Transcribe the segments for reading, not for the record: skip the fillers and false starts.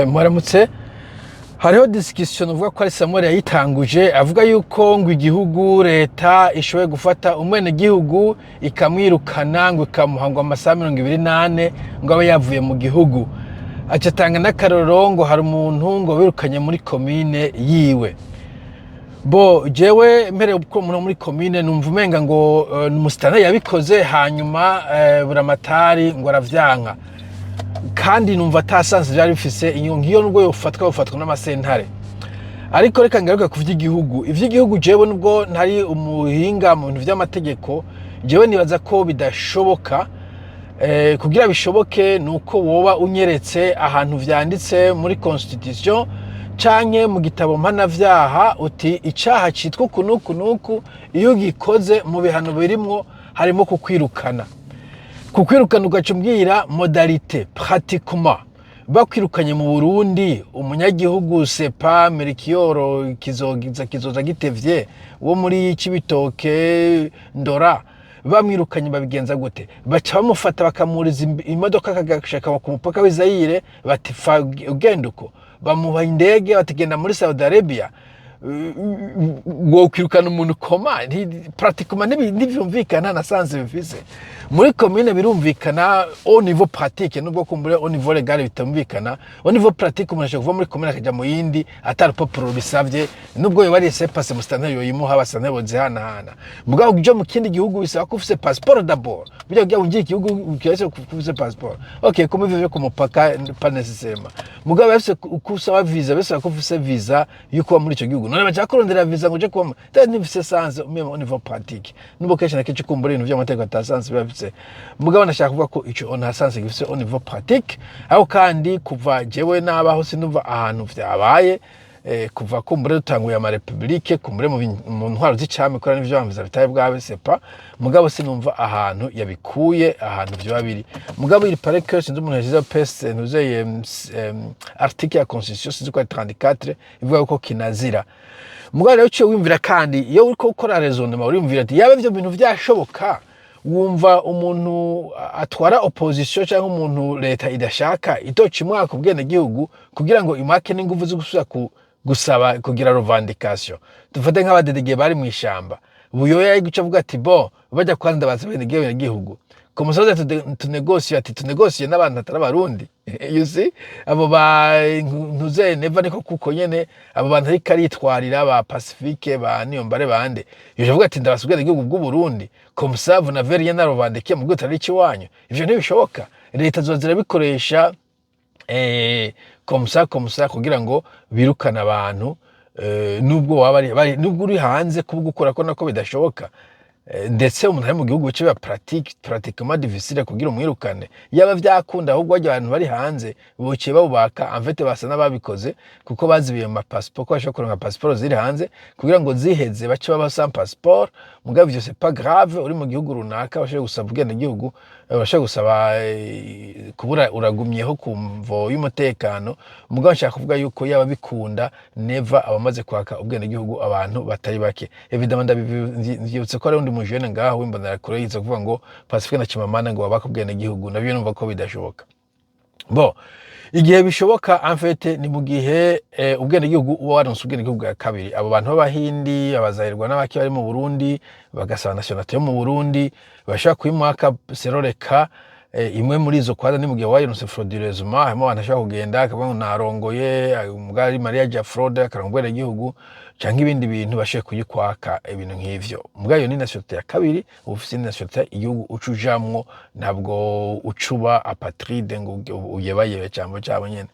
Mwaramutse. Hariho discussion uvuga ko ari Samuel yayitanguje, avuga yuko ngo igihugu, leta ishoboye gufata umwenegihugu ikamwirukana, ngo ikamuha ngo amasaha 24 ngo abe yavuye mu gihugu. Aca atanga n'akarorero ngo hari umuntu ngo birukanye muri komine yiwe. Bo jewe mpereye ko umuntu muri komine numva umenga ngo ni umusitanteri yabikoze, hanyuma buramatari ngo aravyanka, kandi numva ata sens vyari bifise. Iyo nkiyo nubwo yofatwa n'amasentare. Ariko reka ngaruke ku vy'igihugu. Ivy'igihugu, jewe nubwo ntari umuhinga mu bintu vy'amategeko, jewe nibaza ko bidashoboka. Kugira bishoboke nuko woba unyeretse ahantu vyanditse muri constitution canke mu gitabo mpanavyaha uti icaha citwa uku n'uku n'uku, iyo ugikoze mu bihano birimwo harimo kukwirukana. Kukwirukana ugaca umbwira modalité pratiquement. Bakwirukanye mu Burundi, umunyagihugu sepa Melchior kizogiza kizoza gitevye wo muri Cibitoke Ndora, bamwirukanye babigenza gute? Baca bamufata bakamuriza imodoka akagashaka ku mupaka w'Izayire, bati fa ugenda uko, bamuha indege batigenda muri Saudi Arabia. Wokwirukana umuntu koma pratiquement ntivyumvikana na sens bifise. Muri commune birumvikana au niveau pratique, nubwo kumbure au niveau légal bitumvikana. Au niveau pratique, umuntu ashobora kuva muri commune akaja mu yindi atari urupapuro rubisavye, nubwo yoba ari laissez-passer musitanteri yoyimuha, basanteri bozihanahana. Mugabo uja mu kindi gihugu bisaba ko ufise passeport d'abord. Burya kugira winjire igihugu ukiretse ko ufise passeport, okay, comme ivyo vyo ku mupaka pas nécessairement. Mugabo bafise uko usaba visa, bisaba ko ufise visa yo kuba muri ico gihugu. None baca kurondera visa ngo uje kubamo? Ntibifise sens même au niveau pratique, nubwo kenshi na kenshi kumbura ibintu vy'amategeko ata sens biba bifise. Mugabo ndashaka kuvuga ko ico nta sens gifise au niveau pratique. Aho kandi kuva jewe nabaho sinumva ahantu vyabaye. Kuva kumbure dutanguye ama république, kumbure mu ntwaro z'icami kora n'ivyo bamviza bitari bwabe sepa. Mugabo sinumva ahantu yabikuye, ahantu vyoba biri. Mugabo il paraît que sinzi umuntu yashize peste ntuzeye article ya constitution, sinzi ko ari 34, ivuga ko kinazira. Mugabo rero uciye wiyumvira, kandi iyo uriko ukora raisonnement uriyumvira ati yaba ivyo bintu vyashoboka, wumva umuntu atwara opposition cyangwa umuntu leta idashaka itoca imwaka ubwenegihugu kugira ngo imwake n'inguvu zo gusubira gusaba kugira revendication. Dufate nk'abadedege bari mu ishamba, Buyoya yari guca avuga ati bon, bajya kwanza ndabaza abenegihugu ku musozi tunegosiye, ati tunegosiye n'abantu atari Abarundi. You see, abo ba ntuze Neva niko kuko nyene abo bantu ariko aritwarira ba Pacifique ba Niyombare bande, yoje avuga ati ndabasa ubwenegihugu bw'u Burundi, comme ça vous n'avez rien à revendiquer mu gihugu atari ikiwanyu. Ivyo ntibishoboka. Leta zoza zirabikoresha comme ça kugira ngo birukane abantu, nubwo waba nubwo uri hanze kubugukora ko nako bidashoboka. Ndetse umuntu ari mu gihugu bice biba pratiquement difficile kugira umwirukane. Yaba vyakunda, ahubwo barya abantu bari hanze bociye babubaka. En fait basa n'ababikoze kuko bazibiye mu mapasiporo, ko bashobora kuronka pasiporo ziri hanze kugira ngo ziheze bace baba sans passeport. Mugabo ivyo c'est pas grave. Uri mu gihugu runaka bashobora gusaba ubwenegihugu, bashobora gusaba kubura uragumyeho ku mvo y'umutekano. Mugabo nshaka kuvuga yuko yaba bikunda, Neva abamaze kwaka ubwenegihugu abantu batari bake. Évidemment ndavyibutse ko hari undi mujene ngaho w'Imbonerakure yize kuvuga ngo Pacifique na Chimamanda ngo babaka ubwenegihugu. Navyo numva ko bidashoboka. Bon, igihe bishoboka en fait ni mu gihe ubwenegihugu uba waronse ubwenegihugu bwa kabiri. Abo bantu b'Abahindi, Abazahirwa n'abaki bari mu Burundi bagasaba nationalité yo mu Burundi, bashobora kuyimwaka seroreka. Imwe muri izo kwanza ni mu gihe wayironse frauduleusement. Harimo abantu ashobora kugenda akavuga ngo narongoye, umugabo ari mariage ya fraude, akaronka ubwenegihugu canke ibindi bintu, bashoboye kuyikwaka, ibintu nk'ivyo. Mugabo iyo ni nationalité ya kabiri, uba ufise indi nationalité igihugu uca ujamwo, ntabwo ucuba apatride ngo uyebayebe jambo cabo nyene.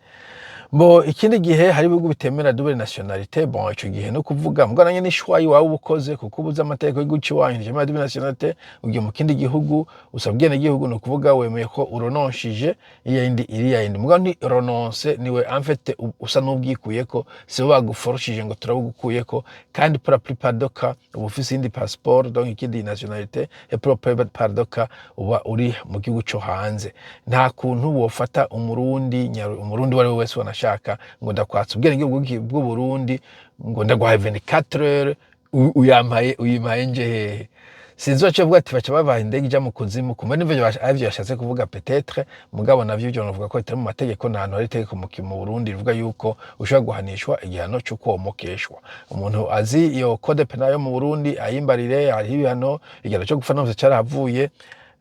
Bo ikindi gihe hari ibihugu bitemera double nationalité. Bon, ico gihe no kuvuga mbwa nanye ni choix iwawe uba ukoze, kuko ubuze amategeko y'igihugu c'iwanyu nticemera double nationalité. Ugiye mu kindi gihugu usaba ubwenegihugu, ni ukuvuga wemeye ko urenonshije iya yindi iriya yindi. Mugabo ni renonce niwe en fait usa n'ubwikuyeko, sibo baguforshije ngo turabugukuyeko. Kandi pour la plupart des cas uba ufise iyindi passeport, donc ikindi nationalité, et pour la plupart des cas uba uri mu gihugu co hanze. Nta kuntu wofata Umurundi, Umurundi uwo ari we wese wanashaka, ngo ndakwatsa ubwenegihugu bw'u Burundi, ngo ndaguhaye 24 heures, uyampaye uyimpaye nje hehe? Sinzi bace bavuga ati baca babaha indege ija mu kuzimu, kumva nivyo arivyo yashatse kuvuga peut-être. Mugabo navyo ivyo novuga ko bitari mu mategeko. Nta hantu hari itegeko mu Burundi rivuga yuko ushobora guhanishwa igihano co kwomokeshwa. Umuntu azi iyo code pénal yo mu Burundi ayimbarire. Hariho ibihano, igihano co gupfa navyo carahavuye.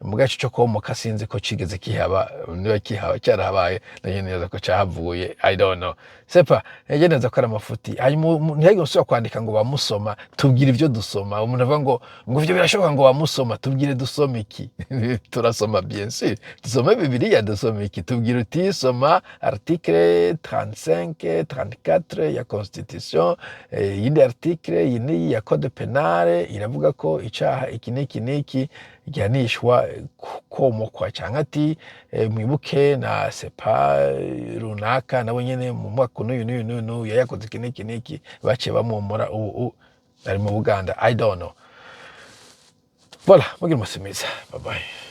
Muga ico co komoka sinzi ko cigeze kihaba. Niba kihaba, cyarahabaye, nanjye neza ko cahavuye, I don't know, c'est pas nje neza ko ari amafuti. Hanyuma ntihagire usubira kwandika ngo bamusoma. Tubwire ivyo dusoma. Umuntu avuga ngo ivyo birashoboka ngo bamusoma, tubwire dusome iki? Turasoma, bien sûr, dusome Bibiliya. Dusome iki? Tubwire uti soma article 35, 34 ya constitution, iyindi article iyi n'iyi ya code pénal iravuga ko icaha iki n'iki n'iki gihanishwa komokwa, canke ati mwibuke na sepa runaka nabo nyene mu mwaka n'uyu n'uyu n'uyu n'uyu yakoze iki n'iki n'iki, baciye bamwomora, ubu ari mu Buganda. I don't know. Voilà, mugira umunsi mwiza. Bye bye.